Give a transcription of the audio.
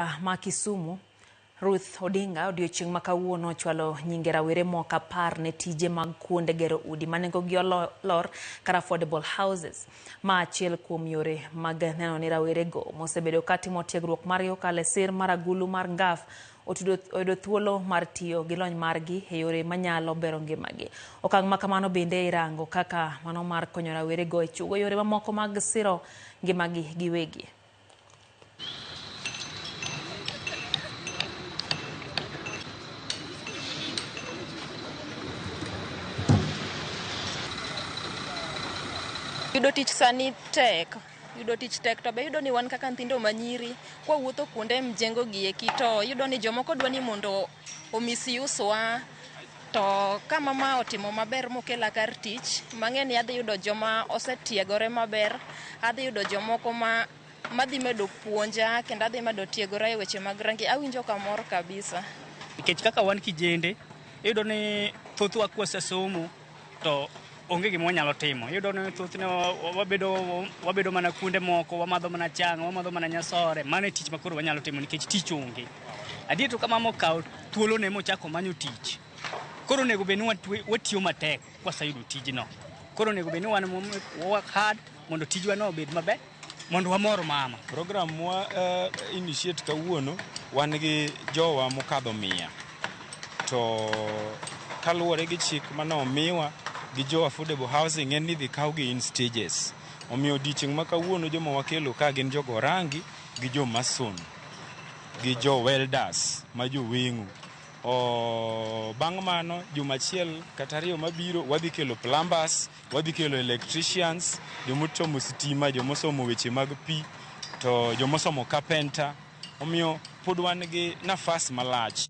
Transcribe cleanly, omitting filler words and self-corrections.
Ma Kisumu, Ruth Odinga odiochieng' ma kawuono ochwalo nyinge rawere moko 10 ne tije mag kuonde gero udi ma nengogi olor kar affordable houses. Ma achiel kuom yore mag neno ni rawerego mosebedo ka timo tiegruok margi kokalo e sir mar agulu mar NGAAF oyudo thuolo mar tiyo gi lony margi e yore manyalo bero ngimagi. Okang' ma kamano bende irango kaka mano mar konyo rawerego e chugo yore mamoko mag siro ngimagi giwegi. Yudo tich sani tek, yudo tich tek to be iyudo ni wan kaka nyithindo manyiri kwawuotho kuonde mjengo gi eki to iyudo ni jomoko dwa ni mondo o misuse wa to ka mama otimo maber mokela kar tich mang'e ni adhi yudo joma osetiegore maber, adhi yudo jomoko ma madhi medo puonja kendo adhi medo tiegora e weche mag rangi awinjo kamor kabisa. Nikech kaka wan kijende iyudo ni thothwa kwasesomo to onge gima wanyalo timo. Iyudo ni thothne wabedo mana kuonde moko, wamadho mana chang', wamadho mana nyasore. Mano e tich ma koro wanyalo timo nikech tich onge. Adier to ka mama okawo thuolone mochako manyo tich, koro onego bed ni watiyo matek kwaseyudo tijno. Koro onego bed ni wan work hard mondo tijwa no obed maber mondo wamor mama. Program mwa initiate kawuono wan gi jowa mokadho 100 to kaluwore gi chik mane omiwa gi jo affordable housing en ni idhi kawgi in stages. Omiyo odiochieng' ma kawuono joma wakelo ka gin jogo rangi gi jo mason gi jo welders ma joweng'o. Bang' mano juma achiel kata ariyo mabiro wadhi kelo plumbers, wadhi kelo electricians, jomosomo sitima, jomosomo weche mag pi, to jomosomo carpenter. Omiyo pod wan gi nafas malach.